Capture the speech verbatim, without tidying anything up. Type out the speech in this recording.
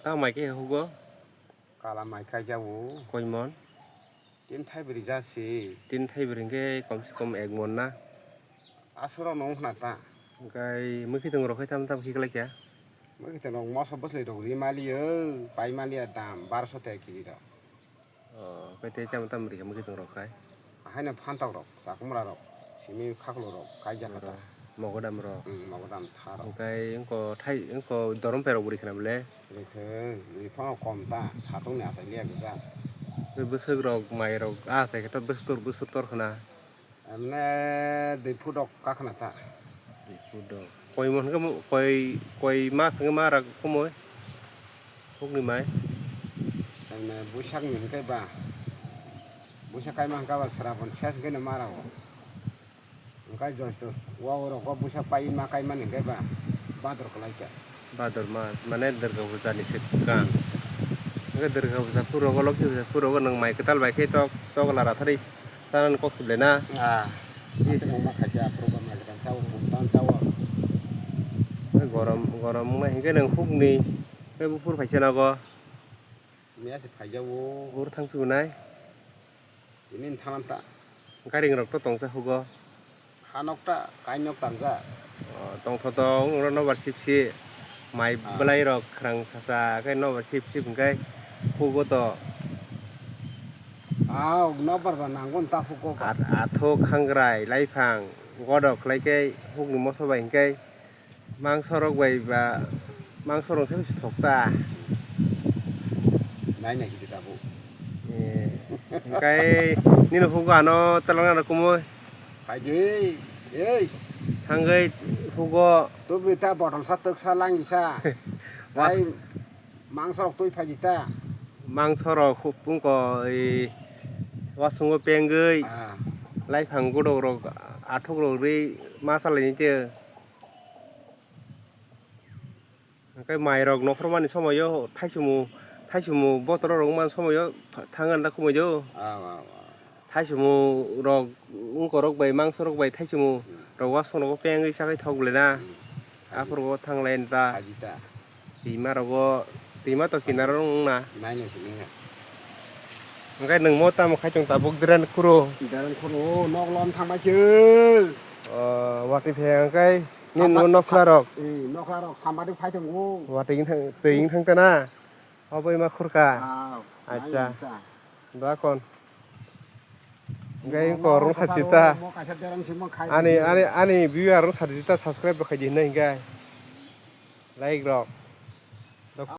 Ta mai khe hugo? Kala mai khaijao. Koi mon? Tin thaibrwi jasi. Tin thaibrwi hwnkhe kom se kom ek mon na? Aswrok nung khna ta. Hwnkhe mwkhitwng rok khai tam tam khiklai kha? Mwkhitwng rok moso bwswlwi rok ri maliyo, pai maliya dam barso taka kg rok. O, hwnkhe tei tamo tamo rikha mwkhitwng rok khai? Haino phantok rok, chakwmra rok, simi khaklo rok, kaijak kha ta. Mogodam rok. Hmm, mogodam tha rok. Hwnkhe wngko thai, wngko dorom perok bo rikha na bole? Rikha, riphano kom ta, satung ni achai liya gujak. Tei bwswk rok, mai rok, ah, achai khe to bwswk tor, bwswk tor khna. Emne dui foot rok kakhna ta. Dui foot rok. Koi mon hwnkhe mo-, koi, koi mas hwnkhe ma rak kumui? Hukni mai? Emne buisak ni hwnkhe ba. Buisak kaima hwnkhe ba srapon ses hwnkhe no ma rago. Hwnkhe jos jos wa o rogo buisak pai ma kaimani hwnkhe ba bador kwlai kha. Bador mas, mane Durga Puja ni swkang. Hwnkhe Durga Puja phuru rogo, Lokhi Puja phuru rogo nwng mai kwtal bai khe tok, tok lara thari chanani kok se belai na. Ah. Is. Ate nangma khaikhe aphuru ba mai kwtal chao, bumtan chao. Gorom, gorom wngnai hwnkhe nwng hukni khe buphuru phaisa nogo. Miya se phaijao. Buru thang phibwnai. Tini thanam ta. Gairing rok to tongsa hugo. Hanok ta, kainok tangsa. O, tongthoto wng rok nobar sip si. Mai Ah. Bwlai rok khwrang sasa khe nobar sip sip hwnkhe hugo to. Ah, nobar ba nangon ta hugo ba. At-, athuk khangrai, laiphang, godok khlai khe hukni moso bai hwnkhe. Mangso rok bai ba, mangso rok se bisi thok ta. Nai nai hidi tabuk. Eh, hwnkhe nini hugo ano twlang nang kumui? Phaidi, ei. Thangwi hugo. Tubri ta botol sa twk sa langi sa. Was- Ai, mangso rok twi phaidi ta. Mangso rok hupung ko, ei, wasungo pengwi. Ah. Laiphang godok rok, athuk rok ri ma salaini te. Hwnkhe mairok nokhormani somoio thaichumu, thaichumu botoro rwngmani somoio tha-, thangna da kumui do. Ah, ah, ah. Thaichumu rok wngkorok bai, mangsorok bai thaichumu Hmm. rok wasongnogo pengwi chagwi thok belai na. Hmm. Aphuru o thanglai da. Phaidi ta. Twima rogo, twima to kinaro wngna. Nai nai sini ha. Hwnkhe nwng mo tamo khai tong tabuk dren khuro. Dren khuro, nok lom thangbai khe. O, watwi phai hwnkhe. Nini Samba-, nokhla rok. Sa-, eh, nokhla rok sambadi phai tongo. Watwi wng thang, twi wng thang ta na? Obo ima khurka? Ah, acha. Nai ta. Dua kon. Hwnkhe mo, korong mo, sachita. Mo kaisa derang si mo khai. Ani, ani, ani viewer rok sachita subscribe rok khaidi hinai hwnkhe. Like rok.